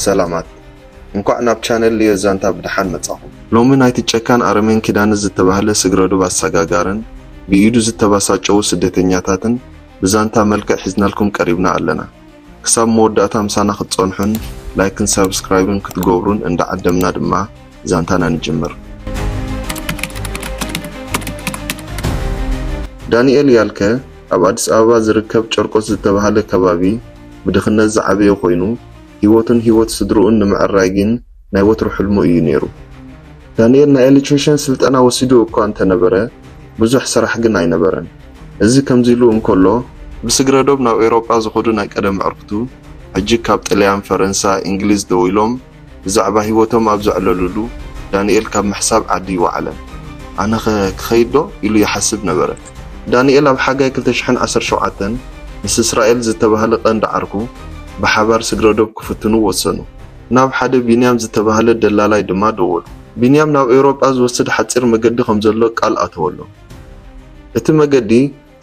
ሰላማት፣ እንኳዕ ናብ ቻነል ልዮ ዛንታ ብደሓን መጻኹም። ሎሚ ናይቲ ጨካን ኣረሜን ኪዳነ ዝተባህለ ስግረዶብ ኣሰጋጋርን ብኢዱ ዝተባሳጨዉ ስደተኛታትን ብዛንታ መልክዕ ሒዝናልኩም ቀሪብና ኣለና። ክሳብ መወዳእታ ምሳና ክትጸንሑን ላይክን ሳብስክራይብን ክትገብሩን እንዳዓደምና ድማ ዛንታና ንጅምር። ዳንኤል ያልከ ኣብ ኣዲስ ኣበባ ዝርከብ ጨርቆስ ዝተባህለ ከባቢ ብድኽነት ዝዓበየ ኮይኑ፣ ህይወቱን ህይወት ስድርኡን ንምዕራይ ግን ናይ ወትሩ ሕልሙ እዩ ነይሩ። ዳንኤል ናይ ኤሌክትሪሽን ስልጠና ወሲዱ እኳ እንተነበረ፣ ብዙሕ ስራሕ ግን ኣይነበረን። እዚ ከምዚ ኢሉ እንከሎ፣ ብስግረዶብ ናብ ኤውሮጳ ዝኸዱ ናይ ቀደም ኣዕርክቱ፣ ሕጂ ካብ ጥልያን፣ ፈረንሳ፣ እንግሊዝ ደዊሎም ብዛዕባ ህይወቶም ኣብ ዘዕለሉሉ፣ ዳንኤል ካብ ምሕሳብ ዓዲ ይወዓለን። "ኣነኸ ክኸይድ ዶ?" ኢሉ ይሓስብ ነበረ። ዳንኤል ኣብ ሓጋይ ክልተ ሽሕን ዓሰርተ ሸውዓተን ምስ እስራኤል ዝተባህለ ቀንዲ ዓርኩ ብሓባር ስግረዶብ ክፍትኑ ወሰኑ። ናብ ሓደ ቢንያም ዝተባህለ ደላላይ ድማ ደወሉ። ቢንያም ናብ ኤውሮጳ ዝወስድ ሓጺር መገዲ ከም ዘሎ ቃል ኣተወሎም። እቲ መገዲ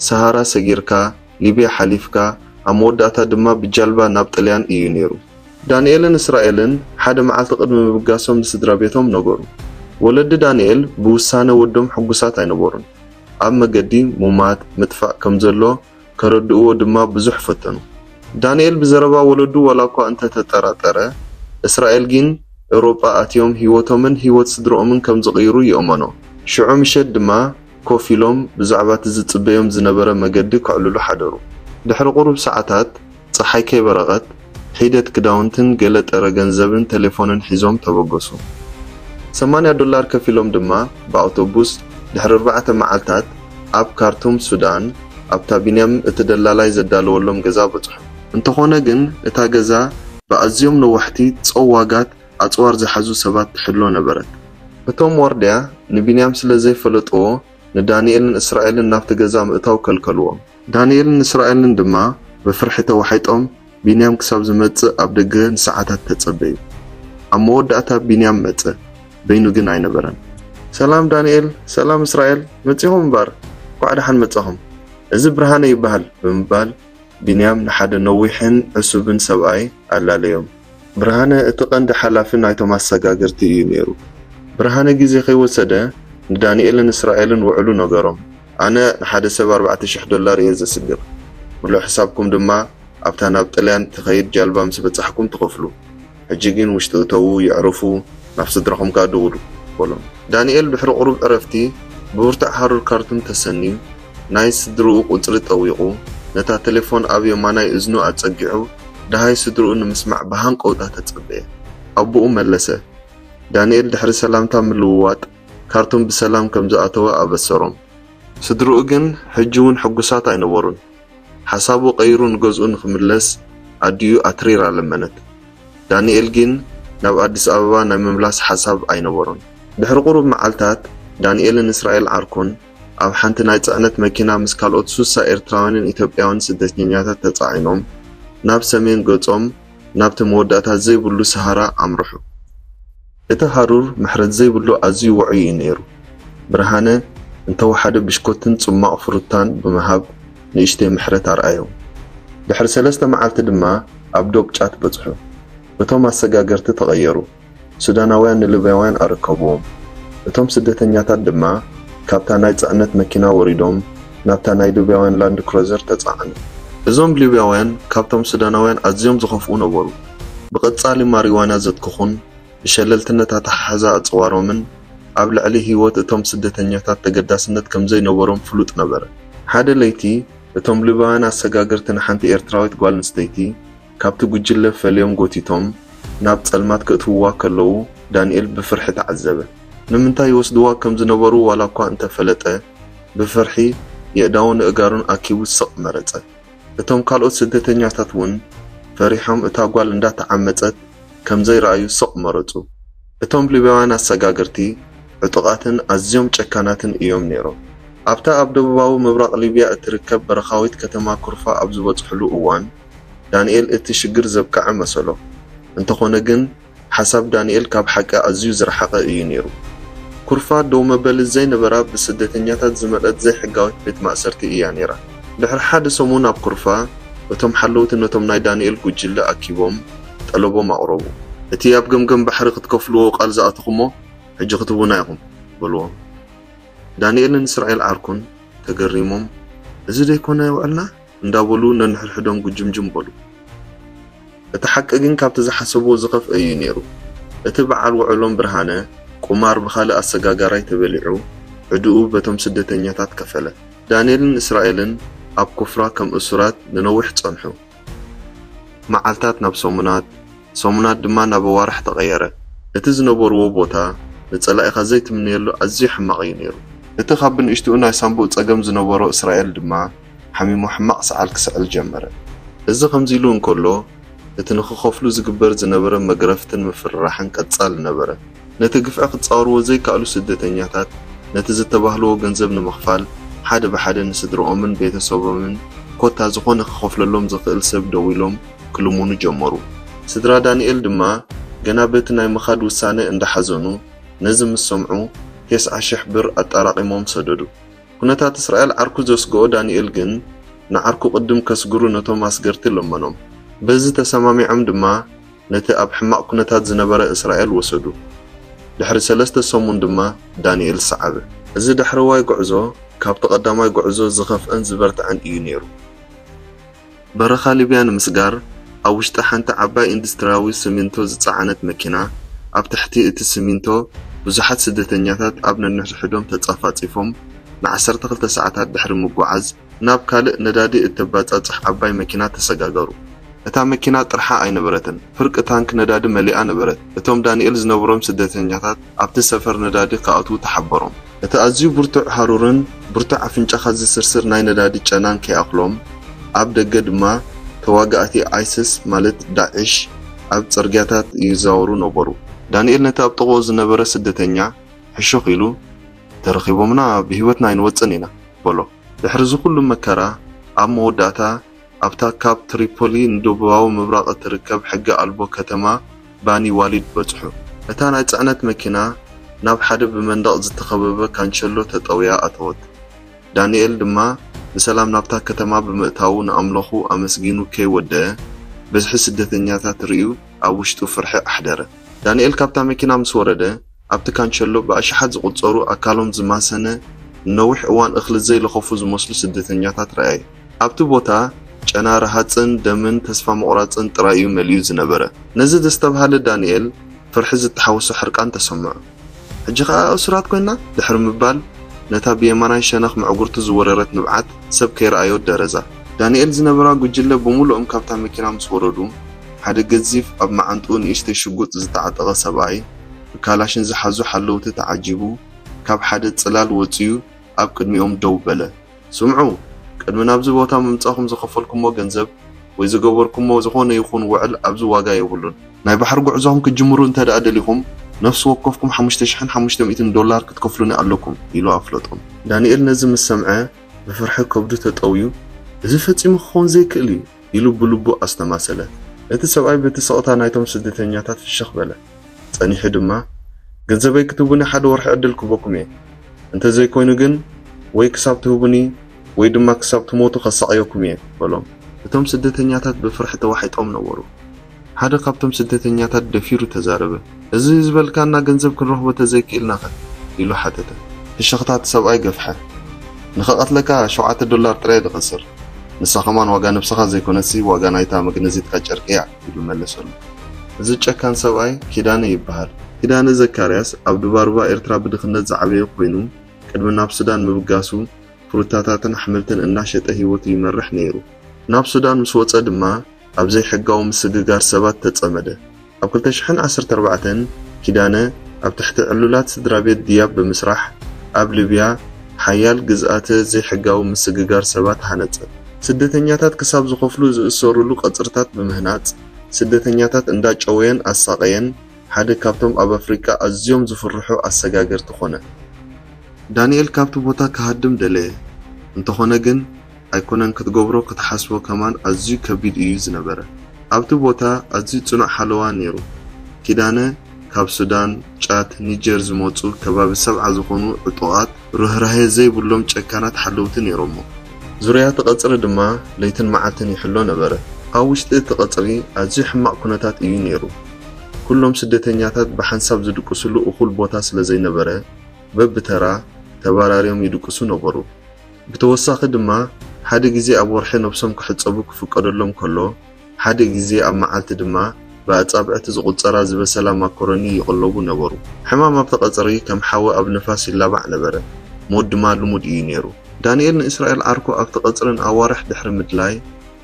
ሰሃራ ሰጊርካ፣ ሊብያ ሓሊፍካ፣ ኣብ መወዳእታ ድማ ብጃልባ ናብ ጥልያን እዩ ነይሩ። ዳንኤልን እስራኤልን ሓደ መዓልቲ ቅድሚ ምብጋሶም ንስድራ ቤቶም ነገሩ። ወለዲ ዳንኤል ብውሳነ ወዶም ሕጉሳት ኣይነበሩን። ኣብ መገዲ ሙማት፣ ምጥፋእ ከም ዘሎ ከረድእዎ ድማ ብዙሕ ፈተኑ። ዳንኤል ብዘረባ ወለዱ ዋላ እኳ እንተተጠራጠረ፣ እስራኤል ግን ኤውሮጳ ኣትዮም ህይወቶምን ህይወት ስድርኦምን ከም ዝቕይሩ ይእመኖ። ሽዑ ምሸት ድማ ኮፍ ኢሎም ብዛዕባ እቲ ዝጽበዮም ዝነበረ መገዲ ከዕልሉ ሓደሩ። ድሕሪ ቁሩብ ሰዓታት፣ ጸሓይ ከይበረቐት፣ ሒደት ክዳውንትን ገለ ጥረ ገንዘብን ቴሌፎንን ሒዞም ተበገሱ። ሰማንያ ዶላር ከፊሎም ድማ ብኣውቶቡስ ድሕሪ ኣርባዕተ መዓልታት ኣብ ካርቱም ሱዳን፣ ኣብታ ቢንያም እቲ ደላላይ ዘዳለወሎም ገዛ በጽሑ። እንተኾነ ግን፣ እታ ገዛ ብኣዝዮም ነዋሕቲ ጸዋጋት ኣጽዋር ዝሓዙ ሰባት ትሕሎ ነበረት። እቶም ዋርድያ ንቢንያም ስለ ዘይፈለጥዎ፣ ንዳንኤልን እስራኤልን ናብቲ ገዛ ምእታው ከልከልዎም። ዳንኤልን እስራኤልን ድማ ብፍርሒ ተዋሒጦም፣ ቢንያም ክሳብ ዝመጽእ ኣብ ደገ ንሰዓታት ተጸበዩ። ኣብ መወዳእታ ቢንያም መጸ፣ በይኑ ግን ኣይነበረን። "ሰላም ዳንኤል፣ ሰላም እስራኤል፣ መጺኹም እምበኣር፣ እንኳዕ ደሓን መጻኹም። እዚ ብርሃነ ይበሃል" ብምባል፣ ቢንያም ንሓደ ነዊሕን ዕሱብን ሰብኣይ ኣላለዮም። ብርሃነ እቲ ቀንዲ ሓላፊ ናይቶም ኣሰጋገርቲ እዩ ነይሩ። ብርሃነ ግዜ ከይወሰደ ንዳንኤልን እስራኤልን ውዕሉ ነገሮም። "ኣነ ንሓደ ሰብ ኣርባዕተ ሽሕ ዶላር እየ ዘስግር። ምሉእ ሕሳብኩም ድማ ኣብታ ናብ ጥልያን ትኸይድ ጃልባ ምስ በጻሕኩም ትኸፍሉ። ሕጂ ግን ውሽጢ እተዉ፣ የዕርፉ፣ ናብ ስድራኹም ከኣ ደውሉ" በሎም። ዳንኤል ድሕሪ ቁሩብ ዕረፍቲ ብብርቱዕ ሃሩር ካርቱም ተሰንዩ፣ ናይ ስድርኡ ቁጽሪ ጠዊቑ፣ ነታ ቴሌፎን ኣብ የማናይ እዝኑ ኣጸጊዑ፣ ደሃይ ስድርኡ ንምስማዕ ብሃንቀውታ ተጸበየ። ኣቦኡ መለሰ። ዳንኤል ድሕሪ ሰላምታ ምልውዋጥ፣ ካርቱም ብሰላም ከም ዝኣተወ ኣበሰሮም። ስድርኡ ግን ሕጂ እውን ሕጉሳት ኣይነበሩን። ሓሳቡ ቀይሩ ንገዝኡ ንኽምለስ ኣዲኡ ኣትሪራ ለመነት። ዳንኤል ግን ናብ ኣዲስ ኣበባ ናይ ምምላስ ሓሳብ ኣይነበሮን። ድሕሪ ቁሩብ መዓልታት፣ ዳንኤልን እስራኤል ዓርኩን ኣብ ሓንቲ ናይ ጽዕነት መኪና ምስ ካልኦት ሱሳ ኤርትራውያንን ኢትዮጵያውያን ስደተኛታት ተጻዒኖም፣ ናብ ሰሜን ገጾም ናብቲ መወዳእታ ዘይብሉ ሰሃራ ኣምርሑ። እቲ ሃሩር ምሕረት ዘይብሉ ኣዝዩ ውዑይ እዩ ነይሩ። ብርሃነ እንተወሓደ ብሽኮትን ጽማቕ ፍሩታን ብምሃብ ንእሽተይ ምሕረት ኣርኣዮም። ድሕሪ ሰለስተ መዓልቲ ድማ ኣብ ዶብ ጫት በጽሑ። እቶም ኣሰጋገርቲ ተቐየሩ። ሱዳናውያን ንሊብያውያን ኣረከብዎም። እቶም ስደተኛታት ድማ ካብታ ናይ ጽዕነት መኪና ወሪዶም ናብታ ናይ ሊብያውያን ላንድ ክሩዘር ተጻዕኑ። እዞም ሊብያውያን ካብቶም ሱዳናውያን ኣዝዮም ዝኸፍኡ ነበሩ። ብቐጻሊ ማሪዋና ዘትክኹን ብሸለልትነት ኣተሓሕዛ ኣጽዋሮምን ኣብ ልዕሊ ህይወት እቶም ስደተኛታት ተገዳስነት ከም ዘይነበሮም ፍሉጥ ነበረ። ሓደ ለይቲ እቶም ሊብያውያን ኣሰጋገርቲ ንሓንቲ ኤርትራዊት ጓል ኣንስተይቲ ካብቲ ጉጅለ ፈልዮም ጎቲቶም ናብ ጸልማት ከእትውዋ ከለዉ፣ ዳንኤል ብፍርሒ ተዓዘበ። ንምንታይ ይወስድዋ ከም ዝነበሩ ዋላ እኳ እንተፈለጠ፣ ብፍርሒ የእዳውን ኣእጋሩን ኣኪቡ ስቕ መረጸ። እቶም ካልኦት ስደተኛታት እውን ፈሪሖም እታ ጓል እንዳተዓመጸት ከም ዘይረኣዩ ስቕ መረጹ። እቶም ሊብያውያን ኣሰጋገርቲ ዕጡቓትን ኣዝዮም ጨካናትን እዮም ነይሮም። ኣብታ ኣብ ደቡባዊ ምብራቕ ሊብያ እትርከብ በረኻዊት ከተማ ኩርፋ ኣብ ዝበጽሕሉ እዋን፣ ዳንኤል እቲ ሽግር ዘብቅዐ መሰሎ። እንተኾነ ግን፣ ሓሳብ ዳንኤል ካብ ሓቂ ኣዝዩ ዝረሓቐ እዩ ነይሩ። ኩርፋ ደው መበሊ ዘይነበራ ብስደተኛታት ዝመልአት ዘይሕጋዊት ቤት ማእሰርቲ እያ ነይራ። ድሕሪ ሓደ ሰሙን ኣብ ኩርፋ፣ እቶም ሓለውቲ ነቶም ናይ ዳንኤል ጉጅለ ኣኪቦም ጠለቦም ኣቕረቡ። እቲ ኣብ ገምገም ባሕሪ ክትከፍልዎ ቃል ዝኣተኹሞ ሕጂ ክትህቡና ኢኹም በልዎም። ዳንኤልን እስራኤል ዓርኩን ተገሪሞም፣ እዚ ደይኮነ ውዕልና እንዳበሉ ነንሕድሕዶም ጉጅምጅም በሉ። እቲ ሓቂ ግን ካብቲ ዝሓሰብዎ ዝኸፍአ እዩ ነይሩ። እቲ በዓል ውዕሎም ብርሃነ ቁማር ብኻልእ ኣሰጋጋራይ ተበሊዑ ዕድኡ በቶም ስደተኛታት ከፈለ። ዳንኤልን እስራኤልን ኣብ ኩፍራ ከም እሱራት ንነዊሕ ጸንሑ። መዓልታት ናብ ሰሙናት፣ ሰሙናት ድማ ናብ ኣዋርሕ ተቐየረ። እቲ ዝነበርዎ ቦታ ንጸላኢኻ ዘይትምነየሉ ኣዝዩ ሕማቕ እዩ ነይሩ። እቲ ካብ ብንእሽትኡ ናይ ሳንቡእ ጸገም ዝነበሮ እስራኤል ድማ ሓሚሙ ሕማቕ ሰዓል ክስዕል ጀመረ። እዚ ከምዚ ኢሉ እንከሎ፣ እቲ ንኽኸፍሉ ዝግበር ዝነበረ መግረፍትን ምፍርራሕን ቀጻሊ ነበረ። ነቲ ግፍዒ ክጻወርዎ ዘይከኣሉ ስደተኛታት፣ ነቲ ዝተባህልዎ ገንዘብ ንምኽፋል፣ ሓደ ብሓደ ንስድርኦምን ቤተሰቦምን ኮታ ዝኾነ ክኸፍለሎም ዝኽእል ሰብ ደዊሎም ክልምኑ ጀመሩ። ስድራ ዳንኤል ድማ ገና በቲ ናይ ምኻድ ውሳነ እንዳሓዘኑ፣ ነዚ ምስ ሰምዑ፣ ተስዓ ሽሕ ብር ኣጣራቒሞም ሰደዱ። ኩነታት እስራኤል ዓርኩ ዘስግኦ ዳንኤል ግን፣ ንዓርኩ ቅድም ከስግሩ ነቶም ኣስገርቲ ለመኖም። በዚ ተሰማሚዖም ድማ፣ ነቲ ኣብ ሕማቕ ኩነታት ዝነበረ እስራኤል ወሰዱ። ድሕሪ ሰለስተ ሰሙን ድማ ዳንኤል ሰዓበ። እዚ ዳሕረዋይ ጉዕዞ፣ ካብቲ ቀዳማይ ጉዕዞ ዝኸፍአን ዝበርትዐን እዩ ነይሩ። በረኻ ሊብያ ንምስጋር፣ ኣብ ውሽጢ ሓንቲ ዓባይ ኢንዱስትርያዊ ሲሚንቶ ዝጸዓነት መኪና፣ ኣብ ትሕቲ እቲ ሲሚንቶ ብዙሓት ስደተኛታት ኣብ ነንሕድሕዶም ተጻፋጺፎም ንዓሰርተ ክልተ ሰዓታት ድሕሪ ምጉዓዝ፣ ናብ ካልእ ነዳዲ እተባጻጽሕ ዓባይ መኪና ተሰጋገሩ። እታ መኪና ጥርሓ ኣይነበረትን፣ ፍርቂ ታንክ ነዳዲ መሊኣ ነበረት። እቶም ዳንኤል ዝነብሮም ስደተኛታት ኣብቲ ሰፈር ነዳዲ ክኣትዉ ተሓበሮም። እቲ ኣዝዩ ብርቱዕ ሃሩርን ብርቱዕ ኣፍንጫኻ ዝስርስር ናይ ነዳዲ ጨናን ከይኣኽሎም፣ ኣብ ደገ ድማ ተዋጋእቲ ኣይስስ፣ ማለት ዳዕሽ፣ ኣብ ጽርግያታት ይዛወሩ ነበሩ። ዳንኤል ነቲ ኣብ ጥቕኡ ዝነበረ ስደተኛ ሕሹኽ ኢሉ፣ "ተረኺቦምና ብህይወትና ኣይንወጽእን ኢና" በሎ። ድሕሪ እዚ ኩሉ መከራ፣ ኣብ መወዳእታ ኣብታ ካብ ትሪፖሊ ንደቡባዊ ምብራቕ እትርከብ ሕጊ ኣልቦ ከተማ ባኒ ዋሊድ በጽሑ። እታ ናይ ጽዕነት መኪና ናብ ሓደ ብመንደቕ ዝተኸበበ ካንቸሎ ተጠውያ ኣተወት። ዳንኤል ድማ ብሰላም ናብታ ከተማ ብምእታዉ ንኣምላኹ ኣመስጊኑ ከይወደአ፣ ብዝሒ ስደተኛታት ርእዩ ኣብ ውሽጡ ፍርሒ ኣሕደረ። ዳንኤል ካብታ መኪና ምስ ወረደ፣ ኣብቲ ካንቸሎ ብኣሽሓት ዝቑጸሩ ኣካሎም ዝማሰነ፣ ንነዊሕ እዋን እኽሊ ዘይለኸፉ ዝመስሉ ስደተኛታት ረኣየ። ኣብቲ ቦታ ጨና ረሃጽን ደምን ተስፋ ምቑራጽን ጥራይ እዩ መሊኡ ዝነበረ። ነዚ ዘስተብሃለ ዳንኤል ፍርሒ ዝተሓወሶ ሕርቃን ተሰምዖ። "ሕጂ ኸኣ እሱራት ኮይንና?" ድሕሪ ምባል፣ ነታ ብየማናይ ሸነኽ መዕጉርቱ ዝወረረት ንብዓት ሰብ ከይረኣዮ ደረዛ። ዳንኤል ዝነበራ ጉጅለ ብምሉኦም ካብታ መኪና ምስ ወረዱ፣ ሓደ ገዚፍ ኣብ መዓንጥኡ ንእሽተይ ሽጉጥ ዝተዓጠቐ ሰብኣይ፣ ብካላሽን ዝሓዙ ሓለውቲ ተዓጂቡ፣ ካብ ሓደ ጽላል ወጺኡ ኣብ ቅድሚኦም ደው በለ። "ስምዑ፣ ቅድሚ ናብዚ ቦታ ምምጻእኩም ዝኸፈልኩሞ ገንዘብ ወይ ዝገበርኩሞ ዝኾነ ይኹን ውዕል ኣብዚ ዋጋ የብሉን። ናይ ባሕሪ ጉዕዞኹም ክትጅምሩ እንተ ደኣ ደሊኹም፣ ነፍሲ ወከፍኩም ሓሙሽተ ሽሕን ሓሙሽተ ሚእትን ዶላር ክትከፍሉኒ ኣለኩም" ኢሉ ኣፍለጦም። ዳንኤል ነዚ ምስ ሰምዐ፣ ብፍርሒ ከብዱ ተጠውዩ፣ "እዚ ፈጺሙ ክኸውን ዘይክእል እዩ" ኢሉ ብልቡ ኣስተማሰለ። እቲ ሰብኣይ በቲ ስቕታ ናይቶም ስደተኛታት ፍሽኽ በለ። ጸኒሑ ድማ፣ "ገንዘበይ ክትህቡኒ ሓደ ወርሒ ዕድል ክህበኩም እየ። እንተ ዘይኮይኑ ግን፣ ወይ ክሳብ ትህቡኒ፣ ወይ ድማ ክሳብ ትሞቱ ከሳቕየኩም እየ" በሎም። እቶም ስደተኛታት ብፍርሒ ተዋሒጦም ነበሩ። ሓደ ካብቶም ስደተኛታት ደፊሩ ተዛረበ። "እዚ ዝበልካና ገንዘብ ክንረኽቦ ተዘይክኢልናኸ?" ኢሉ ሓተተ። ፍሽኽታ እቲ ሰብኣይ ገፍሐ። "ንኸቐትለካ ሸውዓተ ዶላር ጥራይ ዝኸስር። ንሳ ኸማን ዋጋ ነብስኻ ዘይኮነሲ ዋጋ ናይታ መግነዚትካ ጨርቂ እያ" ኢሉ መለሰሉ። እዚ ጨካን ሰብኣይ ኪዳነ ይበሃል። ኪዳነ ዘካርያስ ኣብ ዱባሩባ ኤርትራ ብድኽነት ዝዓበየ ኮይኑ፣ ቅድሚ ናብ ሱዳን ምብጋሱ ፍሩታታትን ኣሕምልትን እናሸጠ ህይወቱ ይመርሕ ነይሩ። ናብ ሱዳን ምስ ወጸ ድማ ኣብ ዘይሕጋዊ ምስግጋር ሰባት ተጸመደ። ኣብ ክልተ ሽሕን ዓሰርተ ኣርባዕተን ኪዳነ ኣብ ትሕቲ ዕሉላት ስድራ ቤት ድያብ ብምስራሕ ኣብ ሊብያ ሓያል ግዝኣተ ዘይሕጋዊ ምስግጋር ሰባት ሃነጸ። ስደተኛታት ክሳብ ዝኸፍሉ ዝእሰሩሉ ቀጽርታት ብምህናጽ ስደተኛታት እንዳጨወየን ኣሳቐየን ሓደ ካብቶም ኣብ ኣፍሪቃ ኣዝዮም ዝፍርሑ ኣሰጋገርቲ ኮነ። ዳንኤል ካብቲ ቦታ ክሃድም ደለየ። እንተኾነ ግን ኣይኮነን ክትገብሮ ክትሓስቦ ከማን ኣዝዩ ከቢድ እዩ ዝነበረ። ኣብቲ ቦታ ኣዝዩ ጽኑዕ ሓለዋ ነይሩ። ኪዳነ ካብ ሱዳን፣ ጫት፣ ኒጀር ዝመጹ ከባቢ ሰብዓ ዝኾኑ ዕጡቓት ርህራሄ ዘይብሎም ጨካናት ሓለውቲ ነይሮሞ። ዙርያ እቲ ቀጽሪ ድማ ለይትን መዓልትን ይሕሎ ነበረ። ኣብ ውሽጢ እቲ ቀጽሪ ኣዝዩ ሕማቕ ኩነታት እዩ ነይሩ። ኩሎም ስደተኛታት ብሓንሳብ ዝድቅስሉ እኹል ቦታ ስለ ዘይነበረ፣ በብተራ ተባራርዮም ይድቅሱ ነበሩ። ብተወሳኺ ድማ፣ ሓደ ግዜ ኣብ ወርሒ ነብሶም ክሕጸቡ ክፍቀደሎም ከሎ፣ ሓደ ግዜ ኣብ መዓልቲ ድማ ብኣጻብዕቲ ዝቑጸራ ዝበሰላ ማኮሮኒ ይቕለቡ ነበሩ። ሕማም ኣብቲ ቀጽሪ ከም ሓዊ ኣብ ንፋስ ይላባዕ ነበረ። ሞት ድማ ልሙድ እዩ ነይሩ። ዳንኤል ንእስራኤል ዓርኩ ኣብቲ ቀጽርን ኣዋርሕ ድሕሪ ምድላይ፣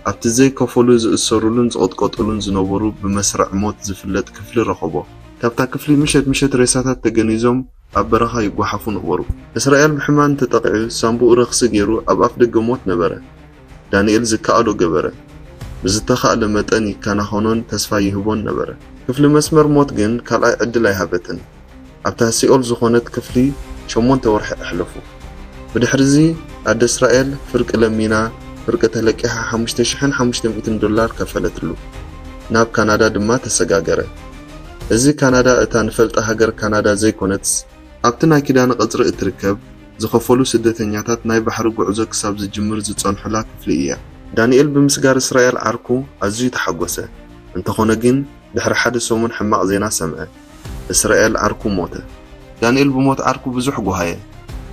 ኣብቲ ዘይከፈሉ ዝእሰሩሉን ዝቕጥቀጡሉን ዝነበሩ ብመስርዕ ሞት ዝፍለጥ ክፍሊ ረኸቦ። ካብታ ክፍሊ ምሸት ምሸት ሬሳታት ተገኒዞም ኣብ በረኻ ይጓሓፉ ነበሩ። እስራኤል ብሕማም ተጠቒዑ ሳምቡኡ ረኽሲ ገይሩ ኣብ ኣፍደገ ሞት ነበረ። ዳንኤል ዝከኣሎ ገበረ። ብዝተኻእለ መጠን ይከናኸኖን ተስፋ ይህቦን ነበረ። ክፍሊ መስመር ሞት ግን ካልኣይ ዕድል ኣይሃበትን። ኣብታ ሲኦል ዝኾነት ክፍሊ ሸሞንተ ወርሒ ኣሕለፉ። ብድሕሪዚ ኣደ እስራኤል ፍርቂ ለሚና፣ ፍርቂ ተለቂሓ ሓሙሽተ ሽሕን ሓሙሽተ ሚእትን ዶላር ከፈለትሉ። ናብ ካናዳ ድማ ተሰጋገረ። እዚ ካናዳ እታ ንፈልጣ ሃገር ካናዳ ዘይኮነትስ፣ ኣብቲ ናይ ኪዳነ ቀጽሪ እትርከብ፣ ዝኸፈሉ ስደተኛታት ናይ ባሕሪ ጉዕዞ ክሳብ ዝጅምር ዝጸንሑላ ክፍሊ እያ። ዳንኤል ብምስጋር እስራኤል ዓርኩ ኣዝዩ ተሓጎሰ። እንተኾነ ግን፣ ድሕሪ ሓደ ሰሙን ሕማቕ ዜና ሰምዐ። እስራኤል ዓርኩ ሞተ። ዳንኤል ብሞት ዓርኩ ብዙሕ ጓሃየ።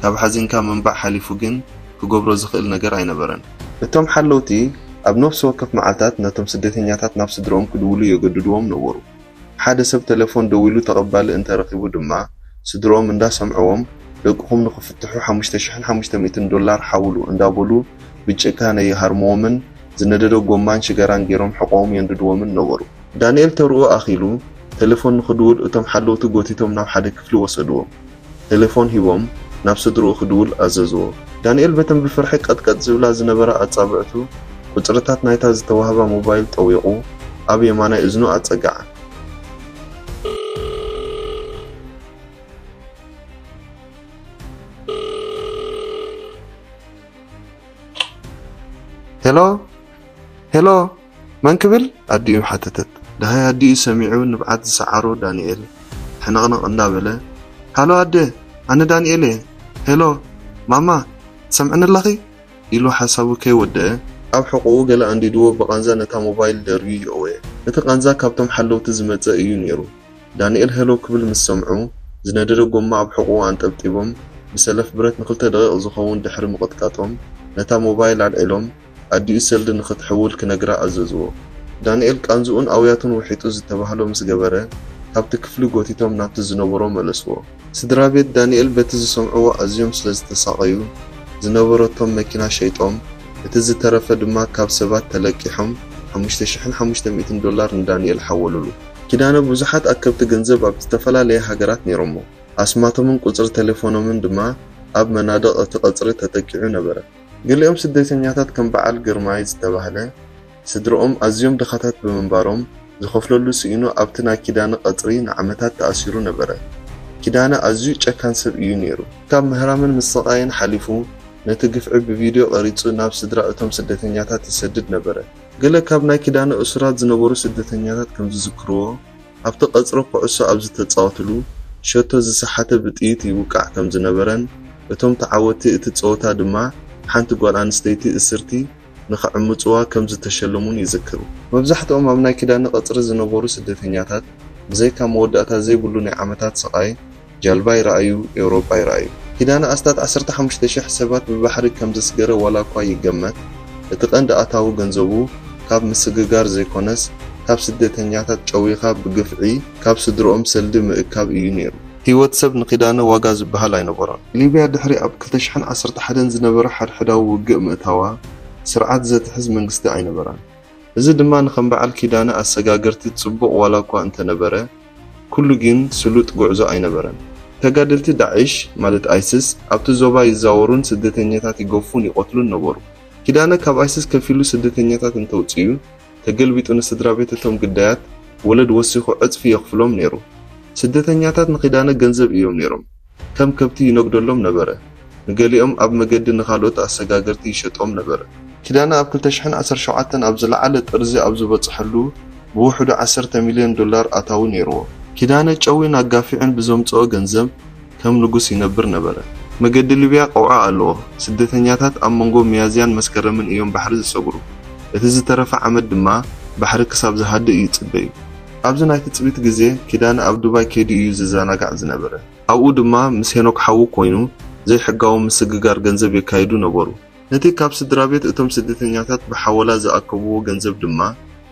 ካብ ሓዚንካ ምንባዕ ሓሊፉ ግን ክገብሮ ዝኽእል ነገር ኣይነበረን። እቶም ሓለውቲ ኣብ ነፍሲ ወከፍ መዓልታት ነቶም ስደተኛታት ናብ ስድርኦም ክድውሉ የገድድዎም ነበሩ። ሓደ ሰብ ተሌፎን ደዊሉ ተቐባሊ እንተረኺቡ ድማ፣ ስድርኦም እንዳሰምዕዎም፣ ደቅኹም ንኽፍትሑ ሓሙሽተ ሽሕን ሓሙሽተ ሚእትን ዶላር ሓውሉ እንዳበሉ ብጭካነ ይሃርምዎምን ዝነደደ ጎማን ሽጋራን ገይሮም ሕቖኦም የንድድዎምን ነበሩ። ዳንኤል ተርኡ ኣኺሉ፣ ተሌፎን ንኽድውል እቶም ሓለውቲ ጎቲቶም ናብ ሓደ ክፍሊ ወሰድዎ። ተሌፎን ሂቦም ናብ ስድርኡ ክድውል ኣዘዝዎ። ዳንኤል በተን ብፍርሒ ቀጥቀጥ ዝብላ ዝነበራ ኣጻብዕቱ፣ ቁጽርታት ናይታ ዝተዋህባ ሞባይል ጠዊቑ ኣብ የማናይ እዝኑ ኣጸግዓ። ሄሎ? ሄሎ? መን ክብል? ኣዲኡ ሓተተት። ደሃይ ኣዲኡ ሰሚዑ ንብዓት ዝሰዓሮ ዳንኤል ሕንቕንቕ እንዳበለ፣ ሃሎ ኣደ፣ ኣነ ዳንኤል እየ። ሄሎ፣ ማማ፣ ትሰምዕኒ ኣለኺ? ኢሉ ሓሳቡ ከይወደአ፣ ኣብ ሕቖኡ ገለ ኣንዲድዎ ብቓንዛ ነታ ሞባይል ደርብዩ የእወየ። እቲ ቃንዛ ካብቶም ሓለውቲ ዝመጸ እዩ ነይሩ። ዳንኤል ሄሎ ክብል ምስ ሰምዑ፣ ዝነደደ ጎማ ኣብ ሕቖኡ ኣንጠብጢቦም፣ ብሰለፍ ብረት ንኽልተ ደቂቕ ዝኸውን ድሕሪ ምቕጥቃጦም፣ ነታ ሞባይል ኣልዒሎም፣ ኣዲኡ ሰልዲ ንኽትሕውል ክነግራ ኣዘዝዎ። ዳንኤል ቃንዝኡን ኣውያቱን ውሒጡ ዝተባህሎ ምስ ገበረ፣ ካብቲ ክፍሊ ጎቲቶም ናብቲ ዝነበሮ መለስዎ። ስድራ ቤት ዳንኤል በቲ ዝሰምዕዎ ኣዝዮም ስለ ዝተሳቐዩ፣ ዝነበረቶም መኪና ሸይጦም፣ እቲ ዝተረፈ ድማ ካብ ሰባት ተለቂሖም፣ ሓሙሽተ ሽሕን ሓሙሽተ ሚእትን ዶላር ንዳንኤል ሓወሉሉ። ኪዳነ ብዙሓት ኣከብቲ ገንዘብ ኣብ ዝተፈላለየ ሃገራት ነይሮሞ። ኣስማቶምን ቁጽሪ ተሌፎኖምን ድማ ኣብ መናድቕ እቲ ቀጽሪ ተጠቂዑ ነበረ። ገሊኦም ስደተኛታት ከም በዓል ግርማይ ዝተባህለ፣ ስድርኦም ኣዝዮም ድኻታት ብምንባሮም፣ ዝኸፍለሉ ስኢኑ ኣብቲ ናይ ኪዳነ ቀጽሪ ንዓመታት ተኣሲሩ ነበረ። ኪዳነ ኣዝዩ ጨካን ሰብ እዩ ነይሩ። ካብ ምህራምን ምስቓይን ሓሊፉ፣ ነቲ ግፍዒ ብቪድዮ ቀሪጹ ናብ ስድራ እቶም ስደተኛታት ይሰድድ ነበረ። ገለ ካብ ናይ ኪዳነ እሱራት ዝነበሩ ስደተኛታት ከም ዝዝክርዎ፣ ኣብቲ ቀጽሪ ኩዕሶ ኣብ ዝተጻወትሉ፣ ሸቶ ዝሰሓተ ብጥይት ይውቃዕ ከም ዝነበረን፣ እቶም ተዓወትቲ እቲ ጸወታ ድማ ሓንቲ ጓል ኣንስተይቲ እስርቲ ንኽዕምጽዋ ከም ዝተሸለሙን ይዝክሩ። መብዛሕትኦም ኣብ ናይ ኪዳነ ቀጽሪ ዝነበሩ ስደተኛታት፣ ብዘይካ መወዳእታ ዘይብሉ ናይ ዓመታት ስቓይ፣ ጃልባ ይረኣዩ፣ ኤውሮጳ ይረኣዩ። ኪዳነ ኣስታት ዓሰርተ ሓሙሽተ ሽሕ ሰባት ብባሕሪ ከም ዘስገረ ዋላ እኳ ይገመት፣ እቲ ቀንዲ ኣታዊ ገንዘቡ ካብ ምስግጋር ዘይኮነስ፣ ካብ ስደተኛታት ጨዊኻ ብግፍዒ ካብ ስድርኦም ሰልዲ ምእካብ እዩ ነይሩ። ህይወት ሰብ ንኪዳነ ዋጋ ዝበሃል ኣይነበሮን። ሊብያ ድሕሪ ኣብ ክልተ ሽሕን ዓሰርተ ሓደን ዝነበረ ሓድሕዳዊ ውግእ ምእታዋ፣ ስርዓት ዘትሕዝ መንግስቲ ኣይነበራን። እዚ ድማ ንከም በዓል ኪዳነ ኣሰጋገርቲ ጽቡቕ ዋላ እኳ እንተነበረ፣ ኩሉ ግን ስሉጥ ጉዕዞ ኣይነበረን። ተጋደልቲ ዳዕሽ፣ ማለት ኣይስስ፣ ኣብቲ ዞባ ይዛወሩን ስደተኛታት ይገፉን ይቐትሉን ነበሩ። ኪዳነ ካብ ኣይስስ ከፊሉ ስደተኛታት እንተውጽኡ፣ ተገልቢጡ ንስድራ ቤት እቶም ግዳያት ወለድ ወሲኹ ዕጽፊ የኽፍሎም ነይሩ። ስደተኛታት ንኪዳነ ገንዘብ እዮም ነይሮም። ከም ከብቲ ይነግደሎም ነበረ። ንገሊኦም ኣብ መገዲ ንኻልኦት ኣሰጋገርቲ ይሸጦም ነበረ። ኪዳነ ኣብ ክልተ ሽሕን ዓሰርተ ሸውዓተን ኣብ ዝለዓለ ጥርዚ ኣብ ዝበጽሐሉ፣ ብውሕዱ ዓሰርተ ሚልዮን ዶላር ኣታዊ ነይርዎ። ኪዳነ ጨዊን ኣጋፊዕን ብዘምጽኦ ገንዘብ ከም ንጉስ ይነብር ነበረ። መገዲ ሊብያ ቀውዒ ኣለዎ። ስደተኛታት ኣብ መንጎ ሚያዝያን መስከረምን እዮም ባሕሪ ዝሰግሩ። እቲ ዝተረፈ ዓመት ድማ ባሕሪ ክሳብ ዝሃድእ ይጽበዩ። ኣብዚ ናይ ትጽቢት ግዜ ኪዳነ ኣብ ዱባይ ከይዱ እዩ ዝዘናጋዕ ዝነበረ። ኣብኡ ድማ ምስ ሄኖክ ሓዉ ኮይኑ ዘይሕጋዊ ምስግጋር ገንዘብ የካይዱ ነበሩ። ነቲ ካብ ስድራ ቤት እቶም ስደተኛታት ብሓወላ ዝኣከብዎ ገንዘብ ድማ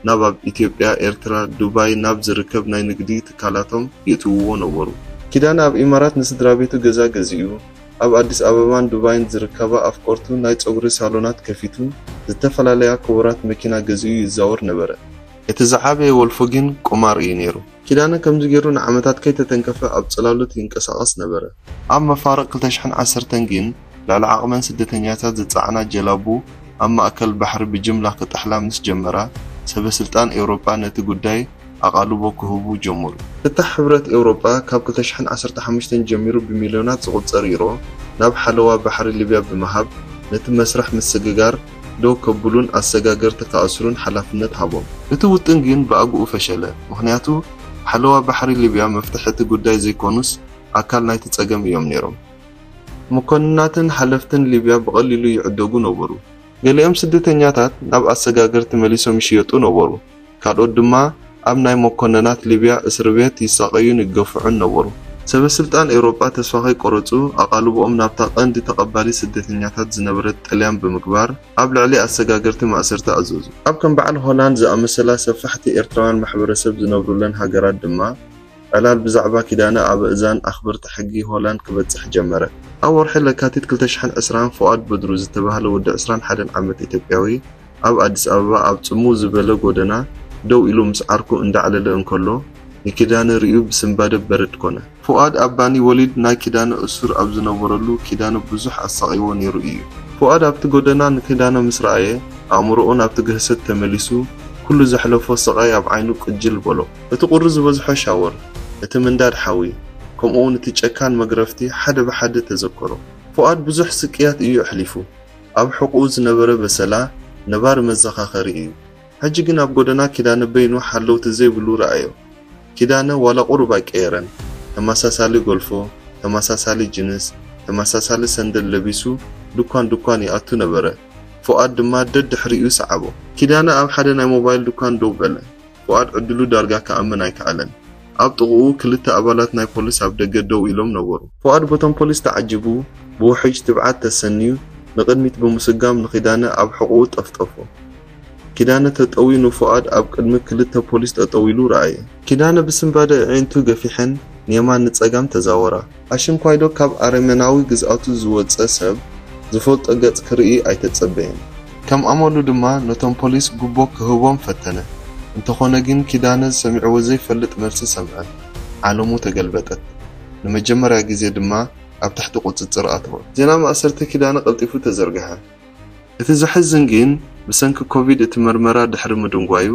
ናብ ኣብ ኢትዮጵያ፣ ኤርትራ፣ ዱባይ ናብ ዝርከብ ናይ ንግዲ ትካላቶም የእትውዎ ነበሩ። ኪዳነ ኣብ ኢማራት ንስድራ ቤቱ ገዛ ገዚኡ፣ ኣብ ኣዲስ ኣበባን ዱባይን ዝርከባ ኣፍቀርቱ ናይ ጸጉሪ ሳሎናት ከፊቱ፣ ዝተፈላለያ ክቡራት መኪና ገዚኡ ይዛወር ነበረ። እቲ ዝዓበየ ወልፉ ግን ቁማር እዩ ነይሩ። ኪዳነ ከምዚ ገይሩ ንዓመታት ከይተተንከፈ ኣብ ጽላሎት ይንቀሳቐስ ነበረ። ኣብ መፋርቕ ክልተ ሽሕን ዓሰርተን ግን ልዕሊ ዓቕመን ስደተኛታት ዝጸዓና ጀላቡ ኣብ ማእከል ባሕሪ ብጅምላ ክጥሕላ ምስ ጀመራ፣ ሰበ ስልጣን ኤውሮጳ ነቲ ጉዳይ ኣቓልቦ ክህቡ ጀመሩ። ፍታሕ ሕብረት ኤውሮጳ ካብ ክልተ ሽሕን ዓሰርተ ሓሙሽተን ጀሚሩ ብሚልዮናት ዝቑጸር ዩሮ ናብ ሓለዋ ባሕሪ ሊብያ ብምሃብ ነቲ መስርሕ ምስግጋር ደው ከብሉን ኣሰጋገርቲ ክኣስሩን ሓላፍነት ሃቦም። እቲ ውጥን ግን ብኣግኡ ፈሸለ፣ ምኽንያቱ ሓለዋ ባሕሪ ሊብያ መፍትሒ እቲ ጉዳይ ዘይኮኑስ ኣካል ናይቲ ጸገም እዮም ነይሮም። መኮንናትን ሓለፍትን ሊብያ ብቐሊሉ ይዕደጉ ነበሩ። ገሊኦም ስደተኛታት ናብ ኣሰጋገርቲ መሊሶም ይሽየጡ ነበሩ፣ ካልኦት ድማ ኣብ ናይ መኮንናት ሊብያ እስር ቤት ይሳቐዩን ይገፍዑን ነበሩ። ሰበ ስልጣን ኤውሮጳ ተስፋ ከይቆረጹ ኣቓልቦኦም ናብታ ቀንዲ ተቐባሊ ስደተኛታት ዝነበረት ጥልያን ብምግባር ኣብ ልዕሊ ኣሰጋገርቲ ማእሰርቲ ኣዘዙ። ኣብ ከም በዓል ሆላንድ ዝኣመሰላ ሰፋሕቲ ኤርትራውያን ማሕበረሰብ ዝነብሩለን ሃገራት ድማ ዕላል ብዛዕባ ኪዳነ ኣብ ኣእዛን ኣኽበርቲ ሕጊ ሆላንድ ክበጽሕ ጀመረ። ኣብ ወርሒ ለካቲት ክልተ ሽሕን ዕስራን ፉኣድ በድሩ ዝተባህለ ወዲ ዕስራን ሓደን ዓመት ኢትዮጵያዊ ኣብ ኣዲስ ኣበባ ኣብ ጽምው ዝበለ ጎደና ደው ኢሉ ምስ ዓርኩ እንዳዕለለ እንከሎ ንኪዳነ ርእዩ ብስንባደ በረድ ኮነ። ፉኣድ ኣብ ባኒ ወሊድ ናይ ኪዳነ እሱር ኣብ ዝነበረሉ ኪዳነ ብዙሕ ኣሳቒዎ ነይሩ እዩ። ፉኣድ ኣብቲ ጎደና ንኪዳነ ምስ ረኣየ ኣእምሮኡ ናብቲ ግህሰት ተመሊሱ ኩሉ ዘሕለፎ ስቓይ ኣብ ዓይኑ ቅጅል በሎ። እቲ ቁሪ ዝበዝሖ ሻወር፣ እቲ ምንዳድ ሓዊ፣ ከምኡ'ውን እቲ ጨካን መግረፍቲ ሓደ ብሓደ ተዘከሮ። ፉኣድ ብዙሕ ስቅያት እዩ ኣሕሊፉ። ኣብ ሕቖኡ ዝነበረ በሰላ ነባሪ መዘኻኸሪ እዩ። ሕጂ ግን ኣብ ጎደና ኪዳነ በይኑ ሓለውቲ ዘይብሉ ረኣዮ። ኪዳነ ዋላ ቁሩብ ኣይቀየረን። ተመሳሳሊ ጎልፎ፣ ተመሳሳሊ ጅንስ፣ ተመሳሳሊ ሰንደል ለቢሱ ድኳን ድኳን ይኣቱ ነበረ። ፉኣድ ድማ ደድሕሪኡ ሰዓቦ። ኪዳነ ኣብ ሓደ ናይ ሞባይል ድኳን ደው በለ። ፉኣድ ዕድሉ ዳርጋ ክኣምን ኣይከኣለን። ኣብ ጥቕኡ ክልተ ኣባላት ናይ ፖሊስ ኣብ ደገ ደው ኢሎም ነበሩ። ፉኣድ በቶም ፖሊስ ተዓጂቡ ብውሕጅ ትብዓት ተሰንዩ ንቕድሚት ብምስጋም ንኪዳነ ኣብ ሕቖኡ ጠፍጠፎ። ኪዳነ ተጠውዩ ንፉኣድ ኣብ ቅድሚ ክልተ ፖሊስ ጠጠው ኢሉ ረኣየ። ኪዳነ ብስንባደ ኣዒንቱ ገፊሐን ንየማን ንጸጋም ተዛወራ። ኣሽንኳይዶ ካብ ኣረሜናዊ ግዝኣቱ ዝወጸ ሰብ ዝፈልጦ ገጽ ክርኢ ኣይተጸበየን። ከም ኣመሉ ድማ ነቶም ፖሊስ ጉቦ ክህቦም ፈተነ። እንተኾነ ግን ኪዳነ ሰሚዕዎ ዘይፈልጥ መልሲ ሰምዐ። ዓለሙ ተገልበጠት። ንመጀመርያ ግዜ ድማ ኣብ ትሕቲ ቁጽጽር ኣተወ። ዜና ማእሰርቲ ኪዳነ ቀልጢፉ ተዘርግሐ። እቲ ዘሕዝን ግን ብሰንኪ ኮቪድ እቲ መርመራ ድሕሪ ምድንጓዩ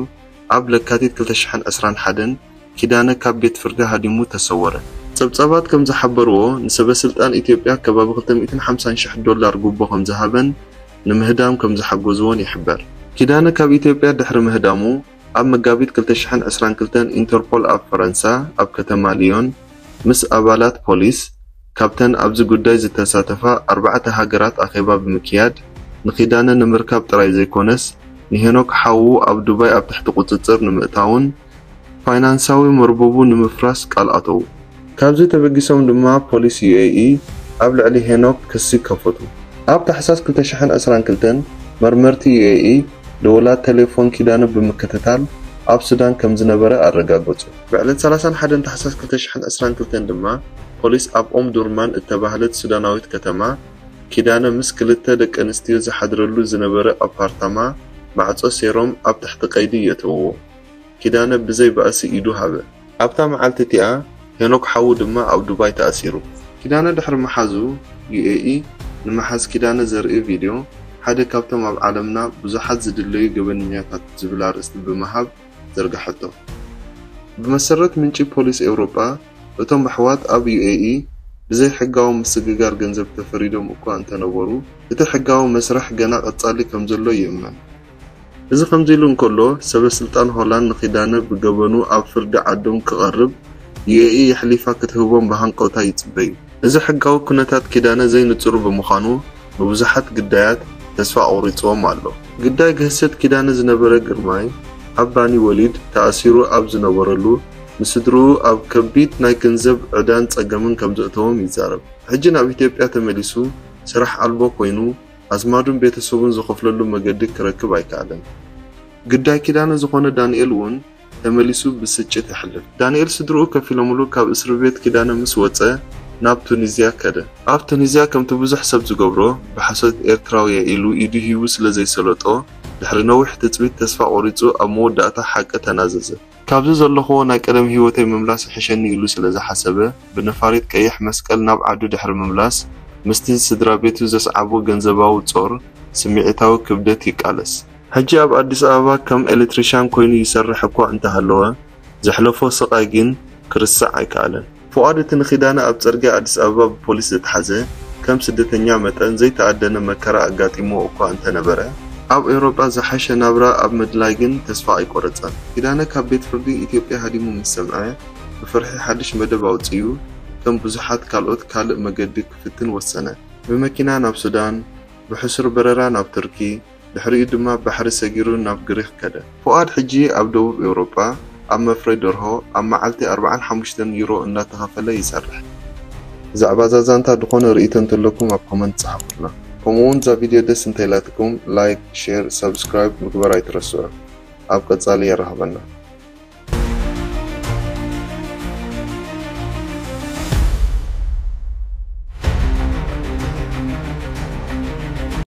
ኣብ ለካቲት ክልተ ሽሕን ዕስራን ሓደን ኪዳነ ካብ ቤት ፍርዲ ሃዲሙ ተሰወረ። ጸብጻባት ከም ዝሓበርዎ ንሰበ ስልጣን ኢትዮጵያ ከባቢ ክልተ ሚእትን ሓምሳን ሽሕ ዶላር ጉቦ ከም ዝሃበን ንምህዳም ከም ዝሓገዝዎን ይሕበር። ኪዳነ ካብ ኢትዮጵያ ድሕሪ ምህዳሙ ኣብ መጋቢት ክልተ ሽሕን ዕስራን ክልተን ኢንተርፖል ኣብ ፈረንሳ ኣብ ከተማ ሊዮን ምስ ኣባላት ፖሊስ ካብተን ኣብዚ ጉዳይ ዝተሳተፋ ኣርባዕተ ሃገራት ኣኼባ ብምክያድ ንኪዳነ ንምርካብ ጥራይ ዘይኮነስ ንሄኖክ ሓዉ ኣብ ዱባይ ኣብ ትሕቲ ቁጽጽር ንምእታውን ፋይናንሳዊ መርበቡ ንምፍራስ ቃል ኣተዉ። ካብዚ ተበጊሶም ድማ ፖሊስ ዩኤኢ ኣብ ልዕሊ ሄኖክ ክሲ ከፈቱ። ኣብ ታሕሳስ ክልተ ሽሕን ዕስራን ክልተን መርመርቲ ዩኤኢ ደወላት ቴሌፎን ኪዳነ ብምክትታል ኣብ ሱዳን ከም ዝነበረ ኣረጋገጹ። ብዕለት ሰላሳን ሓደን ታሕሳስ ክልተ ሽሕን ዕስራን ክልተን ድማ ፖሊስ ኣብ ኦም ዱርማን እተባህለት ሱዳናዊት ከተማ ኪዳነ ምስ ክልተ ደቂ ኣንስትዮ ዝሓድረሉ ዝነበረ ኣፓርታማ ማዕጾ ሴሮም ኣብ ትሕቲ ቀይዲ የእተውዎ። ኪዳነ ብዘይ ባእሲ ኢዱ ሃበ። ኣብታ መዓልቲ እቲኣ ሄኖክ ሓዉ ድማ ኣብ ዱባይ ተኣሲሩ። ኪዳነ ድሕሪ ምሓዙ፣ ዩኤኢ ንምሓዝ ኪዳነ ዘርኢ ቪድዮ ሓደ ካብቶም ኣብ ዓለምና ብዙሓት ዝድለዩ ገበነኛታት ዝብል ኣርእስቲ ብምሃብ ዘርግሐቶ። ብመሰረት ምንጪ ፖሊስ ኤውሮጳ፣ እቶም ኣሕዋት ኣብ ዩኤኢ ብዘይ ሕጋዊ ምስግጋር ገንዘብ ተፈሪዶም እኳ እንተነበሩ፣ እቲ ሕጋዊ መስርሕ ገና ቀጻሊ ከም ዘሎ ይእመን። እዚ ከምዚ ኢሉ እንከሎ፣ ሰበ ስልጣን ሆላንድ ንኪዳነ ብገበኑ ኣብ ፍርዲ ዓዶም ክቐርብ ዩኤኢ የሕሊፋ ክትህቦም ብሃንቀውታ ይጽበዩ። እዚ ሕጋዊ ኩነታት ኪዳነ ዘይንጹር ብምዃኑ፣ ንብዙሓት ግዳያት ተስፋ ኣቑሪጽዎም ኣሎ። ግዳይ ግህሰት ኪዳነ ዝነበረ ግርማይ፣ ኣብ ባኒ ወሊድ ተኣሲሩ ኣብ ዝነበረሉ፣ ንስድርኡ ኣብ ከቢድ ናይ ገንዘብ ዕዳን ጸገምን ከም ዘእተዎም ይዛረብ። ሕጂ ናብ ኢትዮጵያ ተመሊሱ ስራሕ ኣልቦ ኮይኑ፣ ኣዝማዱን ቤተሰቡን ዝኸፍለሉ መገዲ ክረክብ ኣይከኣለን። ግዳይ ኪዳነ ዝኾነ ዳንኤል እውን ተመሊሱ ብስጭት የሕልፍ። ዳንኤል ስድርኡ ከፊሎምሉ ካብ እስሪ ቤት ኪዳነ ምስ ወጸ ናብ ቱኒዝያ ከደ። ኣብ ቱኒዝያ ከምቲ ብዙሕ ሰብ ዝገብሮ ብሓሶት ኤርትራዊ እየ ኢሉ ኢዱ ሂቡ ስለ ዘይሰለጦ ድሕሪ ነዊሕ ትጽቢት ተስፋ ቆሪጹ ኣብ መወዳእታ ሓቂ ተናዘዘ። ካብዚ ዘለኹዎ ናይ ቀደም ህይወተይ ምምላስ ይሕሸኒ ኢሉ ስለ ዝሓሰበ ብነፋሪት ቀይሕ መስቀል ናብ ዓዱ ድሕሪ ምምላስ ምስቲ ስድራ ቤቱ ዘስዓቦ ገንዘባዊ ጾር ስምዒታዊ ክብደት ይቃለስ። ሕጂ ኣብ ኣዲስ ኣበባ ከም ኤሌክትሪሻን ኮይኑ ይሰርሕ እኳ እንተሃለወ፣ ዘሕለፎ ስቓይ ግን ክርስዕ ኣይከኣለን። ፉኣድ እቲ ንኪዳነ ኣብ ጽርግያ ኣዲስ ኣበባ ብፖሊስ ዝተሓዘ ከም ስደተኛ መጠን ዘይተኣደነ መከራ ኣጋጢምዎ እኳ እንተነበረ፣ ኣብ ኤውሮጳ ዝሓሸ ናብራ ኣብ ምድላይ ግን ተስፋ ኣይቆረጸን። ኪዳነ ካብ ቤት ፍርዲ ኢትዮጵያ ሃዲሙ ምስ ሰምዐ፣ ብፍርሒ ሓድሽ መደብ ኣውጺኡ ከም ብዙሓት ካልኦት ካልእ መገዲ ክፍትን ወሰነ። ብመኪና ናብ ሱዳን፣ ብሕሱር በረራ ናብ ቱርኪ፣ ድሕሪኡ ድማ ባሕሪ ሰጊሩ ናብ ግሪኽ ከደ። ፉኣድ ሕጂ ኣብ ደቡብ ኤውሮጳ ኣብ መፍረይ ደርሆ ኣብ መዓልቲ ኣርባዓን ሓሙሽተን ዩሮ እናተኸፈለ ይሰርሕ። ብዛዕባ እዛ ዛንታ ዝኾነ ርእይቶ እንተለኩም ኣብ ኮመንት ጸሓፉልና። ከምኡውን እዛ ቪድዮ ደስ እንተኢላትኩም ላይክ፣ ሼር፣ ሳብስክራይብ ምግባር ኣይትረስዑ። ኣብ ቀጻሊ የራኽበና።